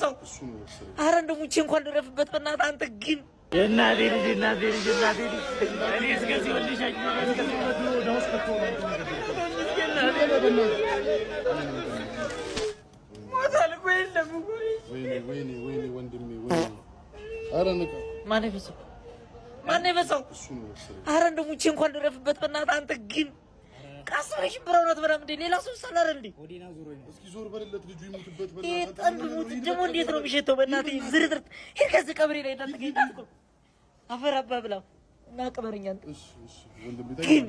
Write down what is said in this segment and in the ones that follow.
የፈሳው? ኧረ እንደው ሙቼ እንኳን ልረፍበት በእናትህ። አንተ ግን የእናቴ ልጅ እናቴ ልጅ እናቴ ልጅ እኔ እስከዚህ ወልሻኝ ሞታል እኮ የለም እኮ። ወይኔ ወይኔ ወይኔ ወንድሜ ወይኔ። ኧረ ንቃ። ማነው የፈሳው? ማነው የፈሳው? ኧረ እንደው ሙቼ እንኳን ልረፍበት በእናትህ። አንተ ግን ቀስ ብለሽ ሽምብራውን አትበላም እንዴ? ሌላ ሰው ሳላረ እንዴ? እስኪ ዞር በልለት ልጁ ይሙትበት። ይሄ ጠንብ ሙት ደግሞ እንዴት ነው የሚሸተው? በእናትህ ዝርዝር ሂድ ከዚህ ቀብሬ ላይ እንዳትገኝ እንዳትቆም። አፈር አባ ብላ እና ቅበረኛ አንተ። እሺ እሺ ወንድሜ ግን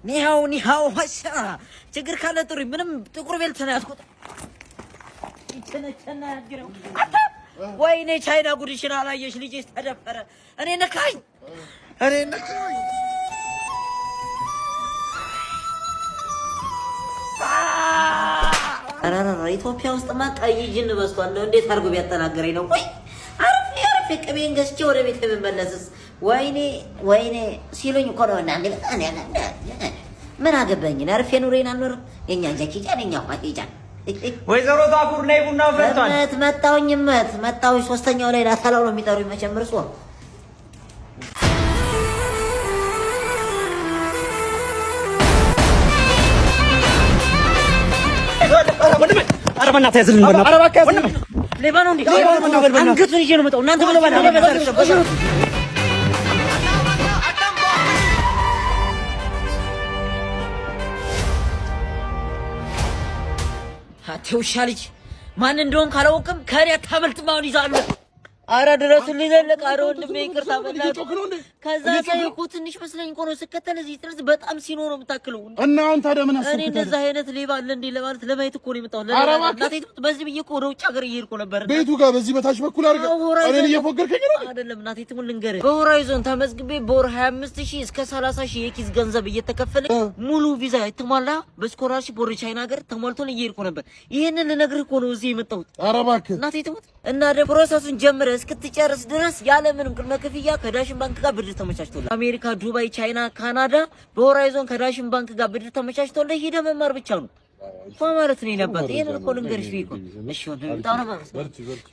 ኒሃው ኒሃው ሀሻ ችግር ካለ ጥሪ። ምንም ጥቁር belt ነው ያዝኩት። ይቸነቸና ያግረው አንተ። ወይኔ ቻይና ጉድሽን አላየሽ ልጄ ተደፈረ። እኔ ነካኝ፣ እኔ ነካኝ። ኧረ ኢትዮጵያ ውስጥማ ቀይ ጅን በዝቷል። እንዴት አድርጎ ቢያጠናገረኝ ነው? ቆይ አርፌ አርፌ ቅቤን ገዝቼ ወደ ቤት የምመለስስ ወይኔ ወይኔ ሲሉኝ እኮ ነው። እና ምን አገባኝ? አርፌ ኑሬን አልኖርም። የኛ ጃኪ ጃን የኛ ኳኪ ጃን። ወይዘሮ ታኩር ነይ፣ ቡና ፈልቷል። እመት መጣሁኝ፣ እመት መጣሁኝ። ሶስተኛው ላይ ላታላው ነው የሚጠሩኝ መቼም እርሶ። ሌባ ነው እንዴ? አንገቱን ይዤ ነው የመጣው። እናንተ ውሻ ልጅ ማን እንደሆን ካላወቅም ከእኔ አታመልጥም። አሁን ይዛሉ። አረ ድረሱልኝ ዘለቀ። አረ ወንድሜ ይቅርታ በእናትህ። ከዛ ሰው እኮ ትንሽ መስለኝ እኮ ነው ስከተል እዚህ ድረስ በጣም ሲኖ ነው የምታክለው። እና አሁን ታዲያ ምን አሰብክ? እኔ እንደዛ አይነት ሌባ አለ እንዴ ለማለት ለማየት እኮ ነው የመጣሁት። እናቴ ትሙት በዚህ ብዬ እኮ ወደ ውጭ ሀገር እየሄድኩ ነበር። ቤቱ ጋር በዚህ በታች በኩል አድርገህ እኔን እየፎገርከኝ ነው? አይደለም እናቴ ትሙት ልንገርህ፣ በሆራይዞን ተመዝግቤ በወር 25 ሺህ እስከ 30 ሺህ የኪስ ገንዘብ እየተከፈለ ሙሉ ቪዛ የተሟላ በ scholarship ወደ ቻይና ሀገር ተሟልቶን እየሄድኩ ነበር። ይሄንን ልነግርህ እኮ ነው እዚህ የመጣሁት። ኧረ እባክህ እናቴ ትሙት። እና ደግሞ process ኡን ጀምረህ እስክትጨርስ ድረስ ያለምንም ቅድመ ክፍያ ከዳሽን ባንክ ጋር ብድር ተመቻችቶልህ አሜሪካ፣ ዱባይ፣ ቻይና፣ ካናዳ በሆራይዞን ከዳሽን ባንክ ጋር ብድር ተመቻችቶልህ ሂደህ መማር ብቻ ነው እኮ ማለት ነው። የነበር ይሄንን እኮ ልንገርሽ ብዬሽ እኮ። እሺ ወንድሜ በጣም ነው የማመሰግነው። በርቺ በርቺ።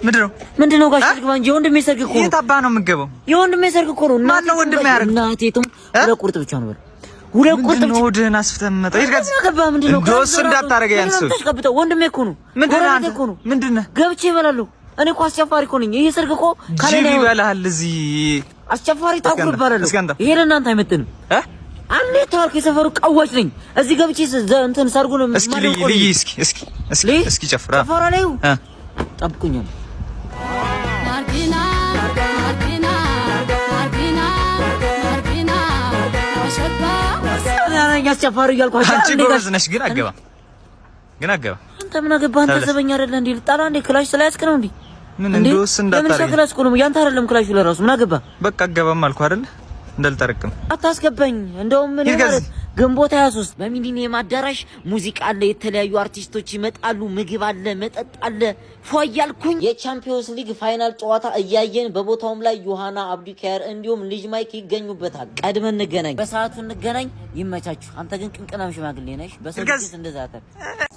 ምንድን ነው? ምንድን ነው ጋሽ ልግባ እንጂ የወንድሜ ሰርግ እኮ ነው። የት አባ ነው የምትገባው? የወንድሜ ሰርግ እኮ ነው። ማነው ወንድሜ ያደረገው? እናቴ ትሙት ሁለት ቁርጥ ብቻ ነው በለው። ሁለት ቁርጥ ብቻ ሆድህን አስፍተህ የምመጣው? ሂድ ከዚህ። ገባ። ምንድን ነው? እንደው እሱ እንዳታደርገኝ ያን ሰው። ተሽቀብጠው ወንድሜ እኮ ነው። ምንድን ነህ ጎረቤቴ አንተ? እኮ ነው። ምንድን ነህ? ገብቼ እበላለሁ። እኔ እኮ አስቸፋሪ እኮ ነኝ። ይሄ ሰርግ እኮ ጅብ ካለኔ ይበላሃል እዚህ። አስቸፋሪ ታኩር እባላለሁ። እስኪ አንተ። ይሄ ለእናንተ አይመጥንም። እ? አንዴ ታርክ የሰፈሩ ቀዋጭ ነኝ። እዚህ ገብቼ እንትን ሰርጉን እስኪ ልይ ልይ እስኪ እስኪ እስኪ ልይ? እስኪ ጨፍራ ጭፈራ ላይ እ ጠብቁኛል። ማርጊና ማርጊና ማርጊና ማርጊና አሸባ እኔ አስቸፋሪ እያልኩ አንቺ ጎበዝ ነሽ ግን አገባ ግን አገባ አንተ ምን አገባህ? አንተ ዘበኛ አይደለህ እንዴ? ልጣላ እንዴ? ክላሽ ስለያዝክ ነው እንዴ? ምን እንደውስ ለምን እንዳታደርገኝ። ክላሽ እኮ ነው ያንተ አይደለም። ክላሹ ለራሱ ምን አገባህ? በቃ አገባም አልኩህ አይደል? እንዳልጠረቅም አታስገባኝ። እንደውም ምን ሂድ ከዚህ። ማለት ግንቦት 23 በሚሊኒየም አዳራሽ ሙዚቃ አለ፣ የተለያዩ አርቲስቶች ይመጣሉ፣ ምግብ አለ፣ መጠጥ አለ። ፏ እያልኩኝ የቻምፒዮንስ ሊግ final ጨዋታ እያየን በቦታውም ላይ ዮሐና አብዱኪያር እንዲሁም ልጅ ማይክ ይገኙበታል። ቀድመን እንገናኝ፣ በሰዓቱ እንገናኝ። ይመቻችሁ። አንተ ግን ቅንቅናም ሽማግሌ ነሽ። በሰው ሂድ ከዚህ። ፊት እንደዛ አታል።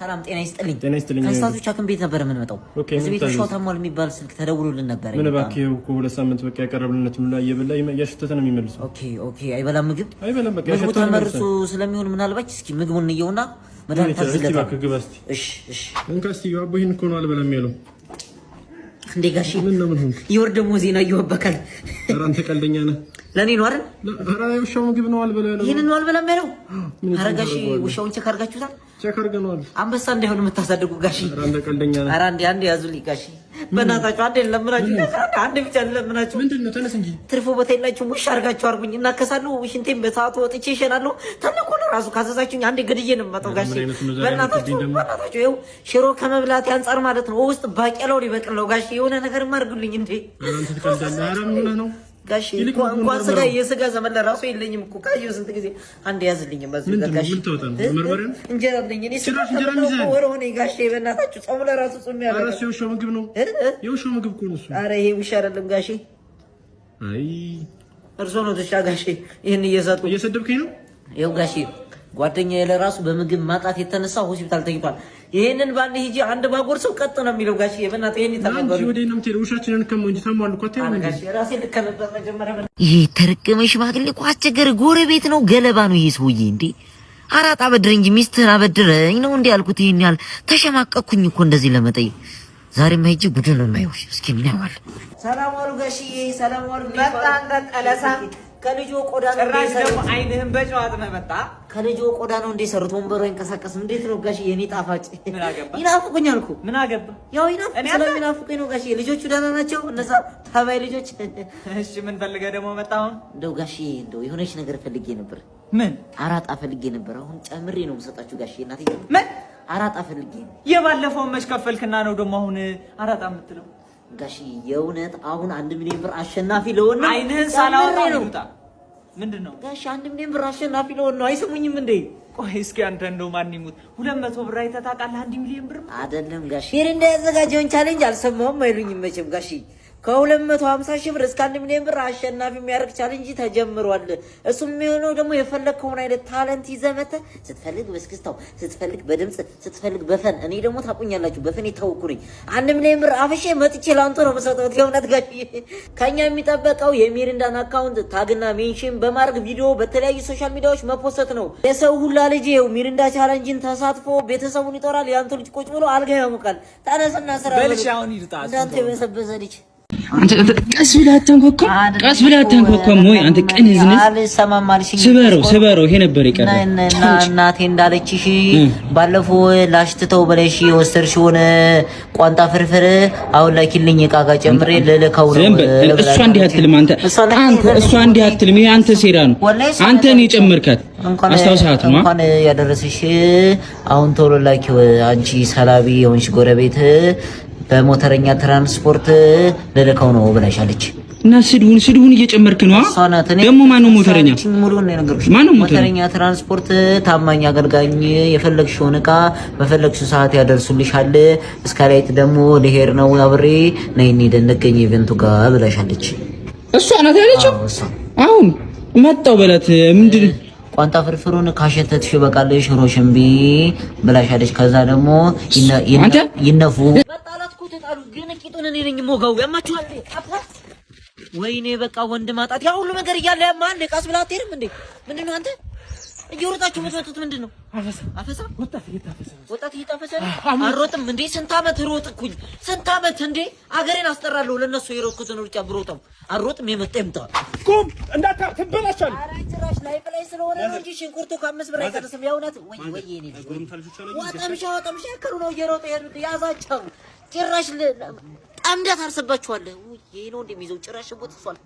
ሰላም ጤና ይስጥልኝ። ጤና ይስጥልኝ። ከእንስሳቶች ሐኪም ቤት ነበር የምንመጣው። okay፣ እዚህ ምን ቤት ታዘዝ? ውሻው ታሟል የሚባል ስልክ ተደውሎልን ነበር። ምን እባክህ፣ ይኸው እኮ 2 ሳምንት በቃ ያቀረብልነት ምላ እየበላ እያሸተተ ነው የሚመልሰው። okay okay፣ አይበላም ምግብ አይበላም፣ በቃ ምግቡ ያሸተተ ነው ተመርሶ የሚመልሰው። ስለሚሆን ምናልባት እስኪ ምግቡን እንየውና መድኃኒት እስቲ ታዝለታል። እባክህ ግባ እስቲ። እሺ እሺ። እንካ እስቲ አቦ፣ ይሄን እኮ ነው አልበላም ያለው። እንዴ ጋሺ፣ ምን ነው ምን ሆንክ? የወር ደመወዝ ዜና እየወበካል። ኧረ አንተ ቀልደኛ ነህ። ለእኔ ነው አይደል? ኧረ የውሻው ምግብ ነው አልበላ ያለው። ይህንን ነው አልበላም ያለው። ምን ኧረ ጋሺ ታደርገዋለህ? ውሻውን check አድርጋችሁታል? check አድርገነዋል። አንበሳ እንዳይሆን የምታሳድጉ ጋሺ። ኧረ አንተ ቀልደኛ ነህ። ኧረ አንዴ አንዴ ያዙልኝ ጋሺ፣ በእናታችሁ አንዴ ልለምናችሁ፣ አንዴ ብቻ ልለምናችሁ። ምንድን ነው? ተነስ እንጂ። ትርፎ ቦታ የላችሁም። ውሻ አድርጋችሁ አድርጉኝ፣ እናከሳለሁ። ሽንቴን በሰዓቱ ወጥቼ እሸናለሁ። ተልኮ ለራሱ ካዘዛችሁኝ አንዴ ግድዬ ነው የምመጣው ጋሺ። ምን አይነት መዛሪያ በእናታችሁ ነው ደግሞ? በእናታችሁ ይኸው ሽሮ ከመብላት አንጻር ማለት ነው ውስጥ ባቄላው ሊበቅል ነው ጋሺ። የሆነ ነገር አድርጉልኝ እንዴ ኧረ አንተ ትቀልዳለህ። ኧረ ምን ሆነህ ነው? ጋሼ እንኳን ስጋ የስጋ ዘመን ለራሱ የለኝም እኮ፣ ካየሁ ስንት ጊዜ። አንድ ያዝልኝ በዚህ ጋሼ። እንጀራ አለኝ እኔ፣ ስጋ ወር ሆነኝ ጋሼ። በእናታችሁ ጾም ለራሱ ጾም ያለ። ኧረ የውሻው ምግብ ነው፣ የውሻው ምግብ እኮ ነው እሱ። ኧረ ይሄ ውሻ አይደለም ጋሼ። አይ እርሶ ነው ትሻ ጋሼ። ይህን እየሰጡ እየሰደብከኝ ነው። ይኸው ጋሼ፣ ጓደኛዬ ለራሱ በምግብ ማጣት የተነሳ ሆስፒታል ተኝቷል። ይሄንን ባንድ ሂጂ አንድ ባጎርሰው ቀጥ ነው የሚለው ጋሼ። በእናትህ ይሄን ይተናገሩ። ወደ ነው የምትሄደው? ውሻችንን ከመው እንጂ ታሟል እኮ አትሄድም እንዴ? ራሴ ልከምበት መጀመሪያ። ይሄ ተረገመ ሽማግሌ እኮ አስቸገረ። ጎረቤት ነው፣ ገለባ ነው ይሄ ሰውዬ። እንዴ አራጣ አበድረኝ እንጂ ሚስትህን አበድረኝ ነው እንዴ ያልኩት። ይሄን ያህል ተሸማቀቅኩኝ እኮ እንደዚህ ለመጠየቅ። ዛሬማ ሂጂ ጉድ ነው የማየው። እስኪ እናየዋለን። ሰላም ዋሉ ጋሽዬ፣ ሰላም ዋሉ። መጣ አንተ ጠለሳ። ከልጆ ቆዳ ነው። ጭራሽ ደግሞ አይንህን በጨዋት ነው መጣ። ከልጆ ቆዳ ነው እንደ ሰሩት። ወንበሩ አይንቀሳቀስም። እንዴት ነው ጋሽዬ? የኔ ጣፋጭ ምን አገባ? ይናፍቁኛል እኮ። ምን አገባ? ያው ይናፍቁ ስለሚናፍቁኝ ነው ጋሽዬ። ልጆቹ ደህና ናቸው? እነዛ ተባይ ልጆች። እሺ ምን ፈልገህ ደግሞ መጣ አሁን? እንደው ጋሽዬ፣ እንደው የሆነች ነገር ፈልጌ ነበር። ምን? አራጣ ፈልጌ ነበር። አሁን ጨምሬ ነው የምሰጣችሁ ጋሽዬ። እናቴ ምን አራጣ ፈልጌ ነው። የባለፈውን መች ከፈልክና ነው ደግሞ አሁን አራጣ የምትለው? ጋሽ የእውነት አሁን 1 ሚሊዮን ብር አሸናፊ ለሆን ነው። አይንህን ሳላወጣ ነው። ምንድን ነው ጋሽ? 1 ሚሊዮን ብር አሸናፊ ለሆን ነው። አይስሙኝም እንዴ? ቆይ እስኪ አንተ እንደው ማን ይሙት 200 ብር አይተህ ታውቃለህ? 1 ሚሊዮን ብር አይደለም ጋሽ፣ ሚሪንዳ ያዘጋጀውን challenge አልሰማሁም አይሉኝም መቼም ጋሽ። ከ250 ሺህ ብር እስከ 1 ሚሊዮን ብር አሸናፊ የሚያደርግ challenge ተጀምሯል። እሱም የሚሆነው ደግሞ የፈለግከውን አይነት talent ይዘህ መተህ፣ ስትፈልግ በእስክስታው፣ ስትፈልግ በድምፅ፣ ስትፈልግ በ fun። እኔ ደግሞ ታውቁኛላችሁ፣ በ fun የታወኩ ነኝ። 1 ሚሊዮን ብር አፍሼ መጥቼ ለአንተ ነው የምሰጠው። የእውነት ጋሽ፣ ከኛ የሚጠበቀው የሚሪንዳን account tag ና mention በማድረግ ቪዲዮ በተለያዩ social media ዎች መፖሰት ነው። የሰው ሁላ ልጅ ይኸው ሚሪንዳ ቻለንጅን ተሳትፎ ቤተሰቡን ይጦራል። የአንተ ልጅ ቁጭ ብሎ አልጋ ያሞቃል። ተነስና ስራ። እንዳንተ የበሰበሰ ልጅ። አንተ ቀስ ብለህ አታንኳኳም? ቀስ ብለህ አታንኳኳም ወይ አንተ ቀን ዝንዝ። አልሰማም አልሽኝ። ስበረው ስበረው። ይሄ ነበር የቀረው። እናቴ እንዳለችሽ ባለፈው ላሽትተው ብለሽ የወሰድሽውን ቋንጣ ፍርፍር አሁን ላኪልኝ፣ እቃ ጋር ጨምሬ ልልከው ነው። እሷ እንዲህ አትልም። አንተ አንተ እሷ እንዲህ አትልም። ይሄ አንተ ሴራ ነው። አንተ ነው የጨመርካት። አስታውሳት ነው። እንኳን ያደረሰሽ። አሁን ቶሎ ላኪው። አንቺ ሰላቢ የሆንሽ ጎረቤት በሞተረኛ ትራንስፖርት ልልከው ነው ብላሻለች። እና ስድቡን ስድቡን እየጨመርክ ነው። ደግሞ ማነው ሞተረኛ? ማነው ሞተረኛ ትራንስፖርት ታማኝ አገልጋኝ፣ የፈለግሽውን እቃ በፈለግሽው ሰዓት ያደርሱልሻል። እስከ ላይት ደግሞ ልሄድ ነው፣ አብሬ ነይ እንሂድ እንገኝ event ኡ ጋር ብላሻለች። እሷ ናት ያለችው። አሁን መጣው በላት። ምንድን ቋንጣ ፍርፍሩን ካሸተትሽ በቃል ሽሮ ሽምቢ ብላሻለች። ከዛ ደግሞ ይነፉ መጣላት እኮ ተጣሉ፣ ግን ቂጡን እኔ ነኝ የምወጋው። ያማችኋል። ወይኔ በቃ ወንድ ማጣት፣ ያ ሁሉ ነገር እያለ ያማል። ቀስ ብላ አትሄድም እንዴ? ምንድን ነው አንተ እየሮጣችሁ የምትመጡት ምንድን ነው? አፈሳ ወጣት እየታፈሰ ነው። አልሮጥም እንዴ? ስንት ዓመት ሮጥኩኝ፣ ስንት ዓመት እንዴ! አገሬን አስጠራለሁ። ለእነሱ የሮጥኩትን ሩጫ ብሮጠው አልሮጥም። የመጣ ይምጣ። ቁም እንዳታ ትበላሻለህ። ኧረ ጭራሽ ላይ በላይ ስለሆነ ነው እንጂ ሽንኩርቱ ከ5 ብር አይቀንስም። የእውነት ወይ ወይ የኔ ልጅ ወጠምሻ ወጠምሻ ያከሉ ነው እየሮጡ የሄዱት። ያዛቸው ጭራሽ ጠምደህ ታርስባችኋለህ። ይሄ ነው እንደሚይዘው ጭራሽ ሽንኩርት እሷል።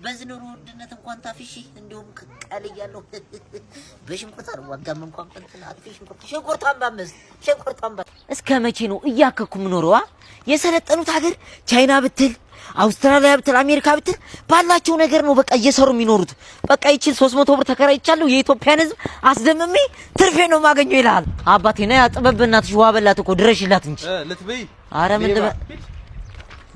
በዚህ ኑሮ ውድነት እንኳን ታፍሺ እንዲሁም ቀል እያለሁ በሽንኩርት አልዋጋም። እንኳን እንትን አጥፊ ሽንኩርት ሽንኩርቷን በአምስት ሽንኩርቷን እስከ መቼ ነው እያከኩ የምኖረዋ? የሰለጠኑት ሀገር ቻይና ብትል፣ አውስትራሊያ ብትል፣ አሜሪካ ብትል ባላቸው ነገር ነው በቃ እየሰሩ የሚኖሩት። በቃ ይችን 300 ብር ተከራይቻለሁ፣ የኢትዮጵያን ሕዝብ አስደምሜ ትርፌ ነው የማገኘው ይልሃል። አባቴ ና ጥበብ፣ በእናትሽ ውሃ በላት እኮ ድረሽላት እንጂ። ልትበይ። አረ ምን ልበ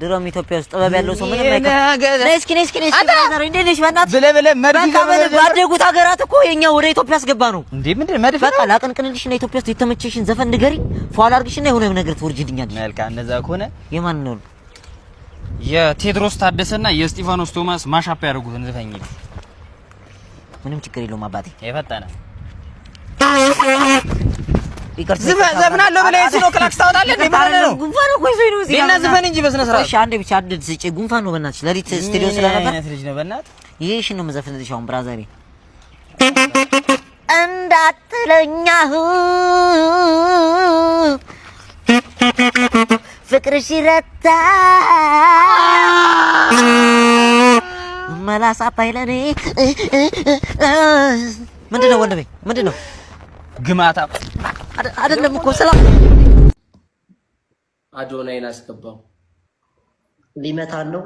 ድሮም ኢትዮጵያ ውስጥ ጥበብ ያለው ሰው ምንም አይከፍልም። ነይ እስኪ፣ ነይ እስኪ፣ ነይ እስኪ brother፣ እንዴት ነሽ? በእናትሽ ብለህ ብለህ መድፍ በቃ በል፣ ባደጉት ሀገራት እኮ የኛ ወደ ኢትዮጵያ አስገባ ነው እንዴ? ምንድን መድፍ በቃ ላቀንቅንልሽ እና ኢትዮጵያ ውስጥ የተመቸሽን ዘፈን ንገሪኝ፣ ፏ ላድርግሽና የሆነ ነገር ትወርጅልኛለሽ። መልካም፣ እንደዛ ከሆነ የማን ነው? የቴድሮስ ታደሰና የስጢፋኖስ ቶማስ mashup ያደረጉትን ዘፈኝ። ምንም ችግር የለውም አባቴ። የፈጠነ ዘፍናለሁ ብለህ ሲኖ ክላክስ ታወጣለህ እንዴ? ምን ሆነህ ነው? ጉንፋን እኮ ይዞኝ ነው። እዚህ እና ዝፈን እንጂ በስነ ስርዓት። እሺ አንዴ ብቻ አንድ ስጪ። ጉንፋን ነው በእናትሽ። ሌሊት ስቱዲዮ ስለነበር አይነት ልጅ ነው በእናትህ። ይሄ እሺ ነው የምዘፍንልሽ አሁን brother ኤ። እንዳትለኛ ፍቅርሽ ይረታ መላሳታይ ለኔ። ምንድን ነው ወንድሜ? ምንድን ነው? ግማታ። አይደለም እኮ ሰላም አዶናይን አስገባው። ሊመታን ነው።